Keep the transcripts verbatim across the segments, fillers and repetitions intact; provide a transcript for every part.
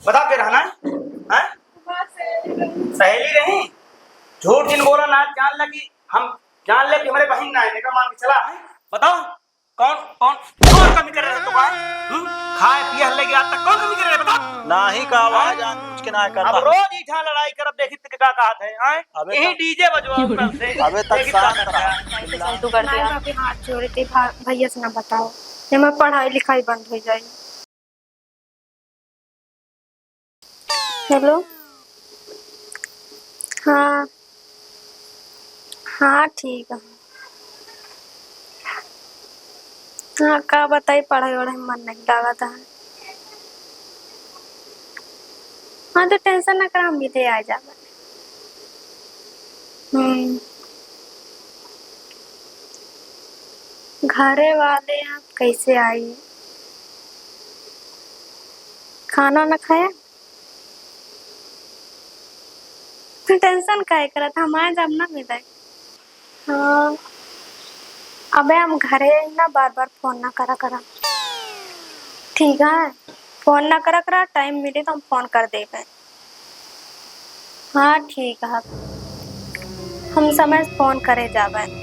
बताओ, के रहना है? हैं? सहेली रही। झूठ जिन बोला ना, जान ला कि हम जान ले कि हमरे बहिन ना है, एका मान के चला है। बताओ, कौन, कौन, कौन कमी करे रहे तो भाई? हम्म? खाए पिए हल्ले की आज तक कौन कमी करे रहे, बताओ? नाही का आवाज हाँ? आन कुछ के ना कर अब बा। रोज इठा लड़ाई करब, देखी त का कहत है, आए? अबे यही तक DJ बजवा ऊपर से। अबे तक देखी त का शांत कहत रहा। है। नहीं तो संतु कर दिया। माई बाप के हाथ जोड़े थे, भा-, भैया से ना बताओ, ये मैं पढ़ाई लिखाई बंद हो जाए। हेलो, हाँ, हाँ, ठीक है। हाँ, का बताई, पढ़ाई वढ़ाई में मन नहीं लागत है। हाँ, तो tension ना करा, हम भी ले आ जाबे। हम्म। घरे वाले आप कैसे आई? खाना ना खाया? Tension काहे करत, हम आए जब ना मिले। हाँ, अबे हम घरे आई ना, बार बार फोन ना करा करा, ठीक है? फोन ना करा करा, time मिली तो हम फोन कर देबे। हाँ ठीक है, हम समय से फोन करे जाबे।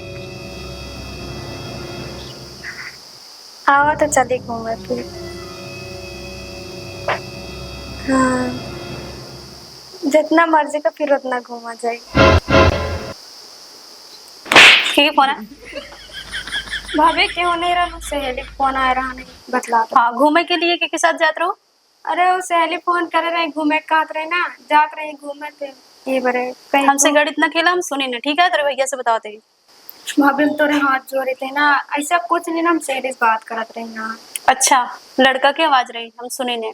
आवा तो चली घूमे फिर। हाँ, जितना मर्जी का फिर उतना घूमा जाए। ठीक है, फोन है। भाभी, क्यों नहीं रहा? सहेली फोन आ रहा, नहीं बतला दो। हाँ, घूमे के लिए के, के साथ जात रहो? अरे, वो सहेली फोन करे रहे, घूमे कहत रहे ना, जात रहे घूमे थे। ये बरे कहीं हमसे घूम- गणित ना खेला, हम सुने ने, ठीक है? तेरे भैया से बताओ तेरी। भाभी, हम तोरे हाथ जोड़े थे ना, ऐसा कुछ नहीं ना, हम सहेली से बात करत रही ना। अच्छा, लड़का की आवाज रही, हम सुने ने।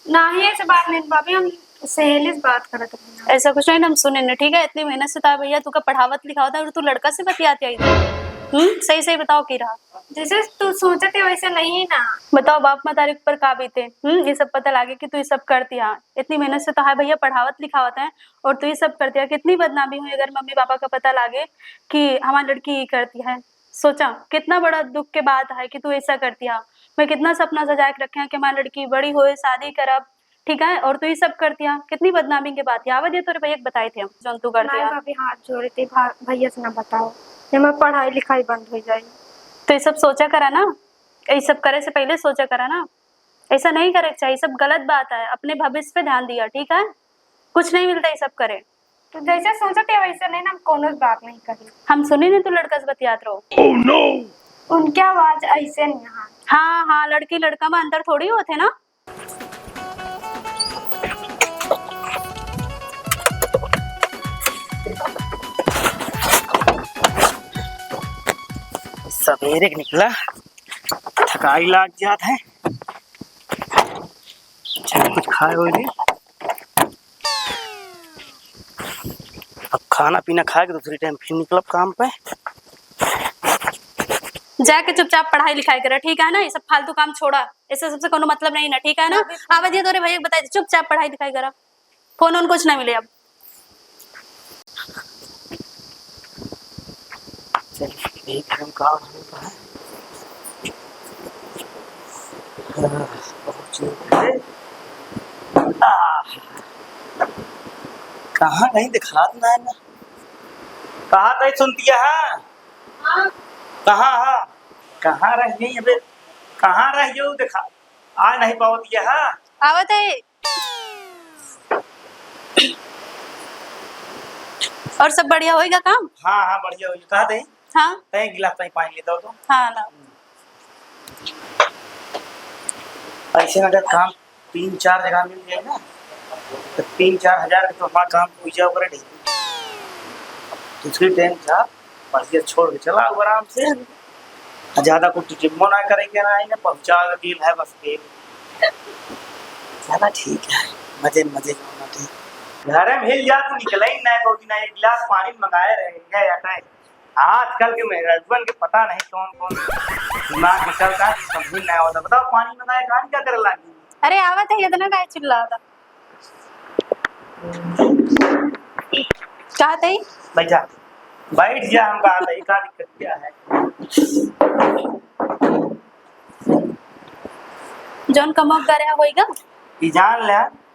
नहीं, ऐसे बात नहीं भाभी, हम सहेली से बात करत रही ना। ऐसा कुछ नहीं ना, हम सुने ने, ठीक है? इतनी मेहनत से तार भैया तुका पढ़ावत लिखावत है और तू लड़का से बतियाती आई। हम्म, सही सही बताओ की रहा। जैसे तू सोचत है वैसे नहीं ना। बताओ बाप मतारी पर का बीते, हम्म, ये सब पता लागे कि तू ये सब करती है। इतनी मेहनत से तो हाय भैया पढ़ावत लिखावत है और तू ये सब करती है। कितनी बदनामी हुई अगर मम्मी पापा का पता लागे कि हमारी लड़की ये करती है। सोचा कितना बड़ा दुख के बात है कि तू ऐसा करती है। मैं कितना सपना सजा के रखे हैं कि हमारी लड़की बड़ी होए, शादी करब, ठीक है, और तू ये सब करती है, कितनी बदनामी के बात है। आवा दे तोरे भैया के बताए थे हम, जौन तू करती नहीं है। भाभी, हाथ जोड़े थे, भा-, भैया से ना बताओ, ये मैं पढ़ाई लिखाई बंद हो जाए। तो ये सब सोचा करा ना, ये सब करे से पहले सोचा करा ना, ऐसा नहीं करे के चाहिए, ये सब गलत बात है। अपने भविष्य पे ध्यान दिया, ठीक है, कुछ नहीं मिलता ये सब करे। तो जैसे सोचते हैं वैसे नहीं ना, हम कोनो बात नहीं करी। हम सुने नहीं तू लड़का से बतियात रहो। Oh no! उनके आवाज ऐसे नहीं है। हाँ हाँ, लड़की लड़का में अंतर थोड़ी होते ना। सवेरे के निकला, थकाई लाग जात है। चल कुछ खाए होई भी। अब खाना पीना खा के दूसरी टाइम फिर निकलब काम पे। जाके चुपचाप पढ़ाई लिखाई करा, ठीक है ना? ये सब फालतू काम छोड़ा, ऐसे सबसे कोनो मतलब नहीं ना, ठीक है ना? आवे दिया तोरे भैया के बताई दे, चुपचाप पढ़ाई लिखाई करा, फोन वोन कुछ ना मिले अब। चल, यही घर में काम होता है। हाँ, पहुँच गए। आह, कहाँ कहीं दिखात ना है ना। कहाँ कहीं सुनती है? हाँ। कहाँ है? कहाँ रह गई अबे? कहाँ रह गई वो दिखा? आ नहीं पावत ये है? आवत है। और सब बढ़िया होइगा काम? हाँ, हाँ, बढ़िया होइगा। कहा थे? हाँ। तय गिलास तय पानी लेता हो तो? हाँ, ला। ऐसे ना अगर काम तीन चार जगह मिल जाए ना, तो तीन चार हजार के तो हमारा काम हो जाओ करे daily। दूसरी टाइम जा, बढ़िया छोड़ के चला आओ आराम से। आ ज्यादा कुछ टिटिम्बो ना करे के ना, इन्हें पहुंचा के तेल है बस तेल। चला ठीक है, मजे मजे में होना ठीक। घर में हिल जा, तू निकले ही ना, दो दिन एक गिलास पानी मंगाए रहे, गए हटाए। आजकल के मेहरारुअन के पता नहीं कौन कौन दिमाग में चलता है, समझ में नहीं होता। बताओ, पानी मंगाए, कहानी क्या करे लागी? अरे आवत है, इतना काहे चिल्लाता? का तई? बैठा, बैठ जा, हम कहा था, का दिक्कत क्या है? जौन कमवा करे होइगा? ई जान ले,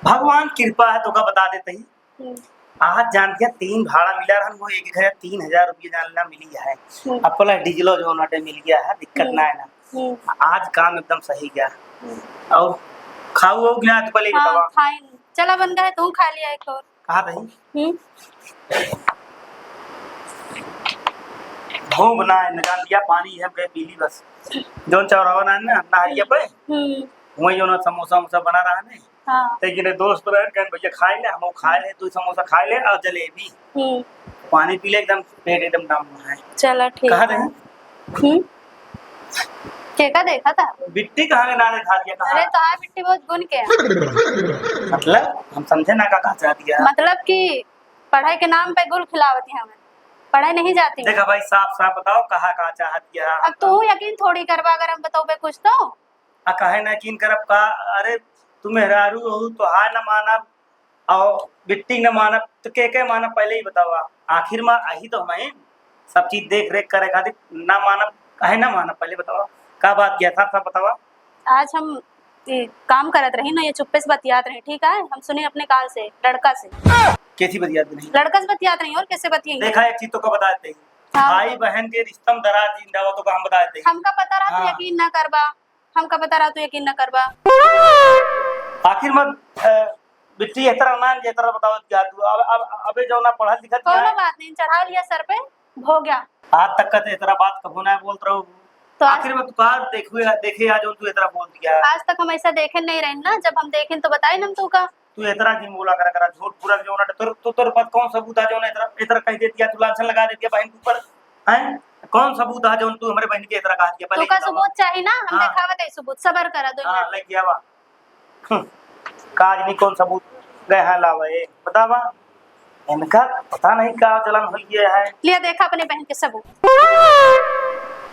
भगवान कृपा है, तोका बता देते ही। हम्म। आज जान के तीन भाड़ा मिला रहन, वो एक एक हजार, तीन हजार रुपया जान ला मिली है। हम्म। अब प्लस डीजलो जो नाटे मिल गया है, दिक्कत हम्म। ना है ना। हम्म। आज काम एकदम सही गया। हम्म। और खाऊ हो गया तो पहले ही हाँ, बतावा। खाए नहीं। चला बन गया है, तू खा लिया एक और। कहा रही? हम्म। भूख ना है, न जान दिया, पानी है, हम कहे पी ली बस। जौन चौराहा ना है ना, नहरिया पे, हम्म। वहीं जो ना समोसा वमोसा बना रहा है ना, हाँ। तो एक जने दोस्त रहे, कहन, "भैया खाए ले," हम खाए ले, दो समोसा खाए ले और जलेबी। हम्म। पानी पी ले, एकदम पेट एकदम डाउन है। चला ठीक कहाँ है। रहे? हम्म? केका देखा था? बिट्टी कहाँ के नारे खा दिया, कहाँ? अरे, तो हाँ, बिट्टी बहुत गुन के है। मतलब, हम समझे ना का, का चाह दिया। मतलब कि पढ़ाई के नाम पे गुल खिलावत है हमें। पढ़ाई नहीं जाती। देखा भाई, साफ साफ बताओ, कहाँ का चाहत है? अब तू यकीन थोड़ी करबा अगर हम बतौबे कुछ तो। आ, काहे ना यकीन करब का? अरे, तू मेहरारू हो, तोहार न मानब, और बिट्टी न मानब, तो के के मानब, पहले ही बतावा। आखिर में अही तो हम हैं, सब चीज देख रेख करे खातिर। ना मानब, काहे ना मानब, पहले बतावा, का बात किया था, सब बतावा। आज हम ये काम करत रही ना, ये चुप्पे से बतियात रही, ठीक है? हम सुने अपने कान से, लड़का से। कैसी बतियात रही? लड़का से बतियात रही, और कैसे बतियाई? देखा, एक चीज तो का बता देते ही, हाँ। भाई बहन के रिश्ता में दरार जिंदा हो तो का हम बता देते ही। हमका पता रहा तो हाँ। यकीन ना करबा। हमका पता रहा, तू यकीन न करबा। आखिर में, अ, बिट्टी, एह तरह ना, जे तरह बतावत गया तू। अब, अब, अबे जौन ना पढ़ल लिखत गया कौनो है। बात नहीं, चढ़ा लिया सर पे, हो गया। आज तक का तो एह तरह बात कबो ना बोलत रहो। तो आज आखिर में तू का देखे, देखे आज जौन तू एह तरह बोल दिया। आज तक हम ऐसा देखे नहीं रहे ना, जब हम देखें तो बताए ना तू का। तू एतरा जिन बोला करा, करा, झूठ पूरा जौन है, तोर, तो, तोर पास कौन सबूत है जौन एतरा, एतरा कह देतिया, तू लांछन लगा देतिया बहन के ऊपर, हैं? कौन सबूत है जौन तू हमरे बहन के एतरा कहा दिया? पहले तू का बतावा। सबूत चाही ना, हम हाँ। देखावत है सबूत, सबर करा दो हाँ, मिनट। लेके आवा। हम्म, का आदमी कौन सबूत गए हैं लावे, बतावा। इनका पता नहीं का चलन हो गया है। लिया देखा अपने बहन के सबूत।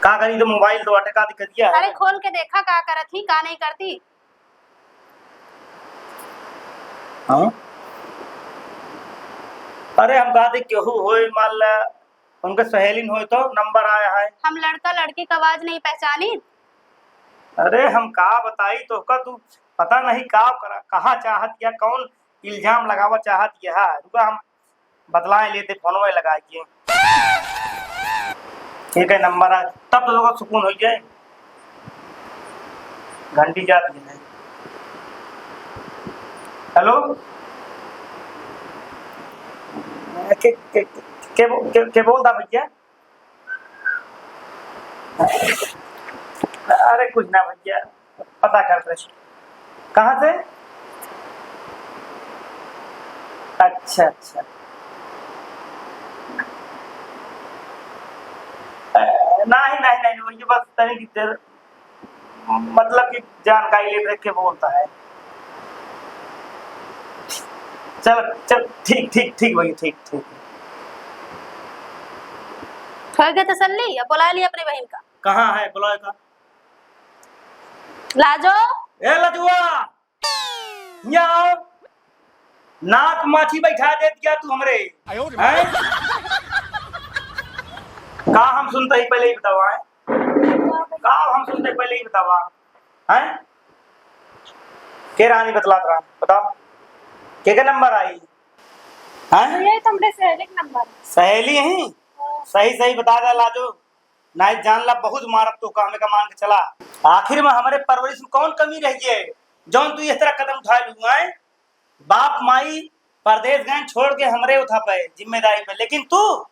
का करी तो मोबाइल तो अटका दिख दिया है। अरे खोल के देखा का करत ही, का नहीं करती। हाँ? अरे हम कहा थे केहू होए, मान ला उनके सहेलिन होए तो नंबर आया है। हम लड़का लड़की का आवाज नहीं पहचानी। अरे हम का बताई तोहका, तू पता नहीं का करा, कहा चाहत या कौन इल्जाम लगावा चाहत या। रुका हम बतलाए लेते फोनवे लगा के। एक है नंबर आ, तब तो लोग सुकून हो जाए। घंटी जाती है। हेलो, के, के, के, के, के बोलता भैया? अरे कुछ ना भैया, पता कर रहे। कहाँ से? अच्छा, अच्छा। अ, नहीं, नहीं, नहीं, वही बस तनी देर, मतलब कि जानकारी लेत रह के बोलता है। चल, चल, ठीक, ठीक, ठीक भैया, ठीक, ठीक। हो गया तसल्ली? अब बुला लिया अपने बहन का। कहाँ है? बुलाए का? लाजो। ए लजुआ, यहाँ आओ। नाक माछी बैठा देत क्या तू हमरे? आयो रे हैं? का हम सुनते ही पहले ही बतावा, हैं? का हम सुनते ही पहले ही बतावा, हैं? के रानी बतलात रहा, बताओ। के के नंबर आई? हैं? ये तो हमरे सहेली के नंबर है। सहेली हैं? हाँ। सही सही बता दे लाजो। नाहीं जान ला बहुत मारब तो काम का मान के चला। आखिर में हमरे परवरिश में कौन कमी रह गई है, जौन तू इस तरह कदम उठा लू, हैं? बाप माई परदेस गए छोड़ के हमरे उठा पे जिम्मेदारी पे, लेकिन तू,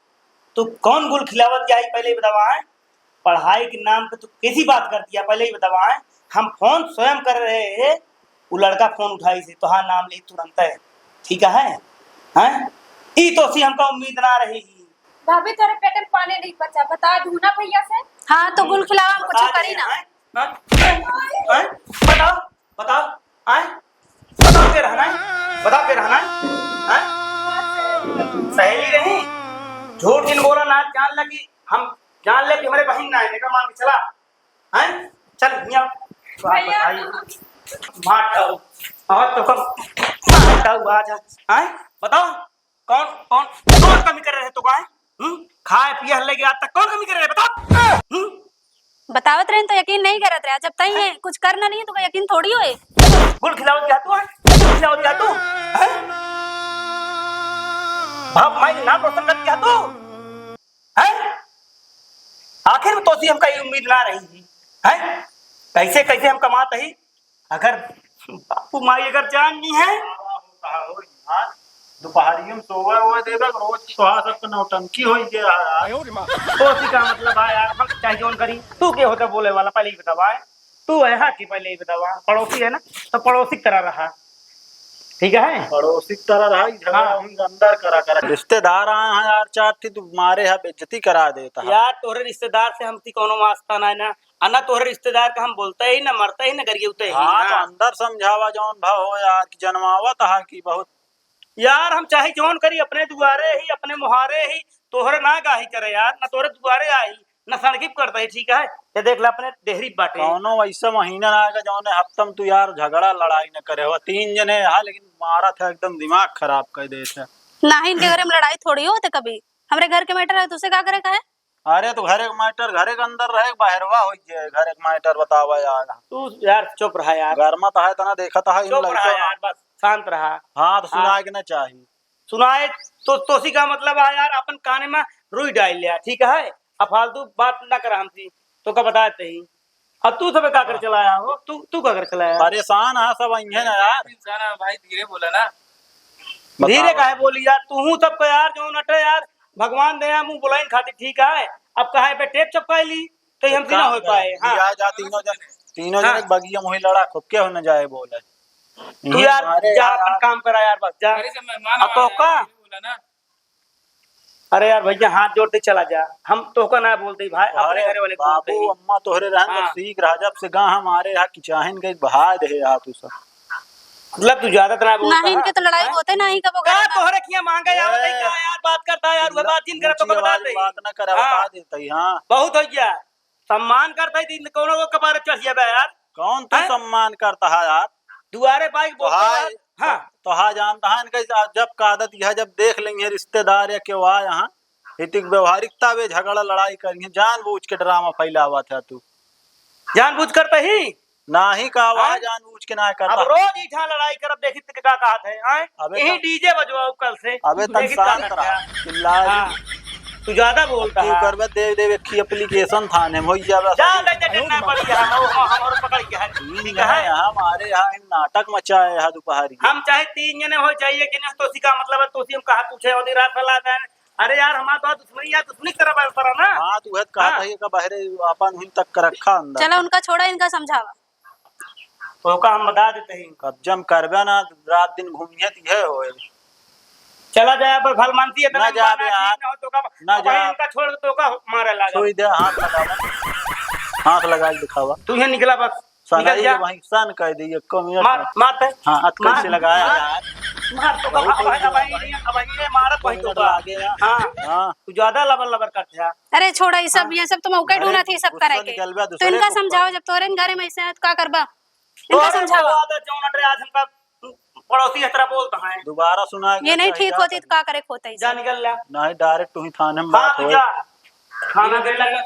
तू कौन गुल खिलावत गया है पहले ही बतावा, हैं? पढ़ाई के नाम पे तू कैसी बात कर दिया पहले ही बतावा, हैं? हम फोन स्वयं कर रहे हैं, वो लड़का फोन उठाई से तोहार नाम ले तुरंत है, ठीक है, हैं? ई तो सी हमका उम्मीद ना रही। भाभी, तोरे पेट में पानी नहीं बचा, बता दूँ ना भैया से? हाँ, तो गुल खिलावा, हम कुछ बता करी दे, ना। हैं? हैं? हैं? बताओ, बताओ, आए? बताओ के रहना है? बताओ के रहना है? हैं? सहेली रही? झूठ जिन बोला ना, जान लगी, हम जान ले कि हमरे बहिन ना है, देखा मान के चला। हैं? चल, यहाँ। भैया। भाई, मार डालो। और तो कम, मार डालो, आ जा। हैं? बताओ। कौन, कौन, कौन कमी करे रहे तो का, हैं? हम्म? खाए पिए हल्ले के आज तक कौन कमी करे रहे, बताओ। हम्म? बतावत रहे तो यकीन नहीं करत रहे, जब तई हैं? है, कुछ करना नहीं है तो का यकीन थोड़ी होए। गुल खिलावत गया तू, हैं? गुल खिलावत गया तू, परोसन करत किहा तू? हैं? आखिर में तोसी हमका ई उम्मीद ना रही ही। हैं? कैसे, कैसे हम कमात ही? अगर बापू माई अगर जान ली है। हाँ, दुपहरिया में सोवे ओवे देबे, रोज तोहार सबके नौटंकी होई गया है यार। तोसी का मतलब है यार, हम चाहे जौन करी, तू के होता बोले वाला, पहले ही बतावा है। तू है, हाँ, कि पहले ही बतावा, पड़ोसी है ना, तो पड़ोसी की तरह रहा, ठीक है? पड़ोसी की तरह रहा, ई झगड़ा हाँ। उनके अंदर करा करा। रिश्तेदार आए हैं यार, चार थी तू मारे है, बेइज्जती करा देता है। यार, तोहरे रिश्तेदार से हमसी कौनो वास्ता ना है ना, आ ना तोहरे रिश्तेदार का हम बोलते ही ना, मरते ही ना, गरियौते ही हाँ, ना। तो अंदर समझावा जौन भाव हो यार, कि जनवावत है कि बहुत। यार, हम चाहे जौन करी, अपने दुआरे ही, अपने मुहारे ही, तोहरे ना गाही करे यार, ना तोहरे दुआरे आई, ना सड़की पर करते ही, ठीक है? ये देख ले, अपने डेहरी बाटे। कौनो वैसा महीना ना आएगा जौने हफ्ता में तू यार झगड़ा लड़ाई न करे हो। तीन जने हा, लेकिन मारत है, एकदम दिमाग खराब कर देत है। नाही, इनके घरे में लड़ाई थोड़ी होत है कभी। हमरे घर के matter है, तुसे का करे का है? अरे तो घरे के matter घरे के अंदर रहे, बहरवा हो जाए, घरे के matter बतावा यार। तू यार चुप रहा यार। घर में तो है तना देखत है इन चुप रहा लड़का। यार, बस शांत रहा। हाँ, तो हाँ। सुनाए के ना चाही। सुनाए तो, तोसी का मतलब है यार, अपन काने में रुई डाल लिया, ठीक है? अब फालतू बात ना कर हमसी। तो का बताए तही। अब तू सबे का कर चलाया हो? तू, तू का कर चलाया? परेशान है सब, अइहे ना यार। इंसान है भाई, धीरे बोला ना। धीरे बताओ। काहे बोली यार? तू हूँ सबको यार, जो नटे यार, भगवान दे मुँह बुलाइन खातिर, ठीक है? अब कहे पे टेप चपकाई ली, तो हमसे ना हो पाए। हाँ। लिया जा तीनों जन, तीनों जन हाँ। एक बगिया मुही लड़ा, खूब के हो न जाए बोले। तू यार हमारे जा यार। अपन काम करा यार, बस जा। अरे जब मेहमान अब तो आया का? है, बोला ना। अरे यार भैया, हाथ जोड़ते चला जा, हम तोहका ना बोलते भाई, अपने अरे घरे वाले को बोलते बाबू, ही। अम्मा तोहरे रहन तो हाँ। सीख रहा, जब से गाँव हमारे यहाँ की चाहन गई बहा दे यार तू सब। मतलब तू ज्यादा तो ना बोलता नहीं, है। इनके तो लड़ाई हैं? होते नहीं, कब का वगैरह ना। तोहरे किया मांगा यार, ए। नहीं क्या यार, बात करता है यार, वो बात जिन करे तो ऊंची बता आवाज दे। बात ना करे, हाँ। बता देते ही, हाँ। बहुत हो गया। सम्मान करता है, दिन कौनो को कपारे चढ़ जाबे यार। कौन तू हैं? सम्मान करता है यार? दुआरे बाइक बोलता तोहार, है। हाँ। तोहार जानता है इनके, जब का आदत यह, जब देख लेंगे रिश्तेदार या केहू आ यहाँ, इतिक व्यवहारिकता वे झगड़ा लड़ाई करिए, जानबूझ के ड्रामा फैलावत है तू। जानबूझ करता ही? नाही का, वह हाँ? जानबूझ के ना करता। अब रोज इठा लड़ाई करब, देखी त का कहत है, आए? अबे यही त-, डीजे बजवाओ कल से। अबे तक देखी का शांत करत रहा, है। चिल्ला हाँ। तू ज्यादा बोलता तू है। करबे देव देव एक ही application थाने में हो जाबे। जा ले, जा, जा, ना पड़ी है, हम, हम, हम पकड़ के है। ठीक है? यहाँ हमारे यहाँ नाटक मचाए है दुपहरी। हम चाहे तीन जने हो, चाहे एक जने हो, तोसी का मतलब है, तोसी हम कहा पूछे और रात फैला दें। अरे यार, हमार तो दुश्मनी यार, दुश्मनी की तरह बरत रहा ना। हाँ, तू है तो कहा हाँ। था, ये का बहरे अपन हुन तक कर रखा अंदर। चला, उनका छोड़ा, इनका समझावा। तो का हम बता देते हैं। कब्जा में करबे ना, रात दिन घूमिए तो ये होए। चला जाए, पर भलमानसी इतना ना लंबा जाबे ना यार। ठीक ना हो, तो का ना अब जा। इनका छोड़, तो का मारे लागा। छोड़ दे, हाथ लगा। हाथ लगा के दिखावा। तू ये निकला बस। सनाई निकल जा। के वहीं सन कह दी, एको मिनट मार, में। मार दे। हाँ, अटकल मार, से लगाया मार। यार। मार तो बहुत अब, हो अब, गया अब, भाई। अब ये मारत एको वही तो मिनट बा। लागे यार। हाँ। हाँ। तू ज्यादा लबर लबर करत है। अरे छोड़ा, ये सब, हाँ। ये सब तो मौका ही अरे, ढूंढत ही सब गुस्सा करे के। निकलबे तो दूसरे इनका के ऊपर। समझाओ, जब तोरे घरे में ऐसे है तो का करबा? इनका तोरे समझावा। बुआ दा जौन अटरे आज हमका पड़ोसी हतरा बोलता है। दोबारा सुना ये के नहीं चाहिए ठीक होती तो का करे के होता है जा इसे? निकल जा। नहीं, direct तू ही थाने में हाँ, बात तू होए। जा। खाना दे लगा।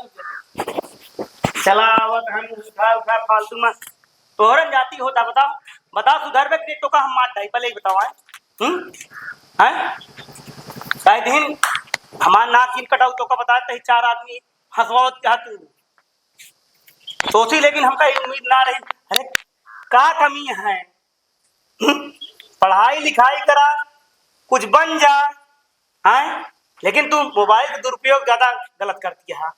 चला आवत हम उठा, उठा फालतू में। तोहरन जाति होता, बताओ, बताओ, सुधरबे के तो का हम मार डाई, पहले ही बताओ, हैं? हम्म? हैं? काहे दिन हमार नाक जिन कटाऊ तो का बताते ही चार आदमी हंसवावत कहा तू। सोची, लेकिन हमका ये उम्मीद ना रही। अरे, का कमी है? हम्म? पढ़ाई लिखाई करा, कुछ बन जा, हैं? लेकिन तू मोबाइल के दुरुपयोग ज्यादा गलत करती है।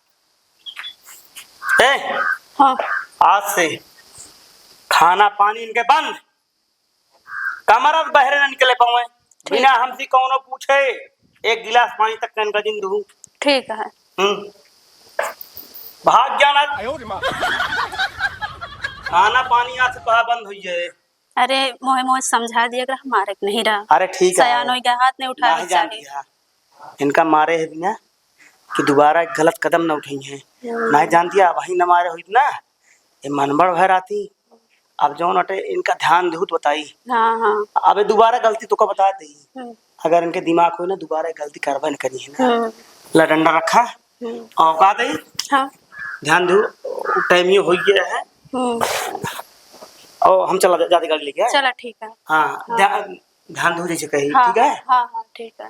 ए, हाँ। आज से खाना पानी इनके बंद, कमरा से बहरे न निकले पावे, ठीक। बिना हमसे कौनो पूछे एक गिलास पानी तक न इनका जिन दूँ। ठीक है। हम्म। भाग जाना। खाना पानी आज से तोहार बंद हुई है। अरे, मोहे, मोहे समझा दिया, अगर हमारे के नहीं रहा। अरे, ठीक है। सयान हो गया, हाथ नहीं उठावे नहीं के चाही। जानती है। इनका मारे है बिना कि दोबारा एक गलत कदम न उठाई है। हम्म। नहीं जानती है, वही न मारे हुई ना, ये मनबड़ भर आती। अब जौन अटे, इनका ध्यान देहु तो बताई। हाँ, हाँ। अबे दोबारा गलती तो का बता दे। हम्म। अगर इनके दिमाग होई ना, दोबारा गलती करबे न करी है ना। हम्म। ला डंडा रखा। हम्म। औकात है? हाँ। ध्यान दो, टाइम ये हो गया है। हम्म। और हम चला जा-, जाते गाड़ी लेके आए। चला, ठीक है। हाँ, हाँ। ध्यान, ध्यान दो जैसे कही, हाँ, ठीक है? हाँ, हाँ, ठीक है।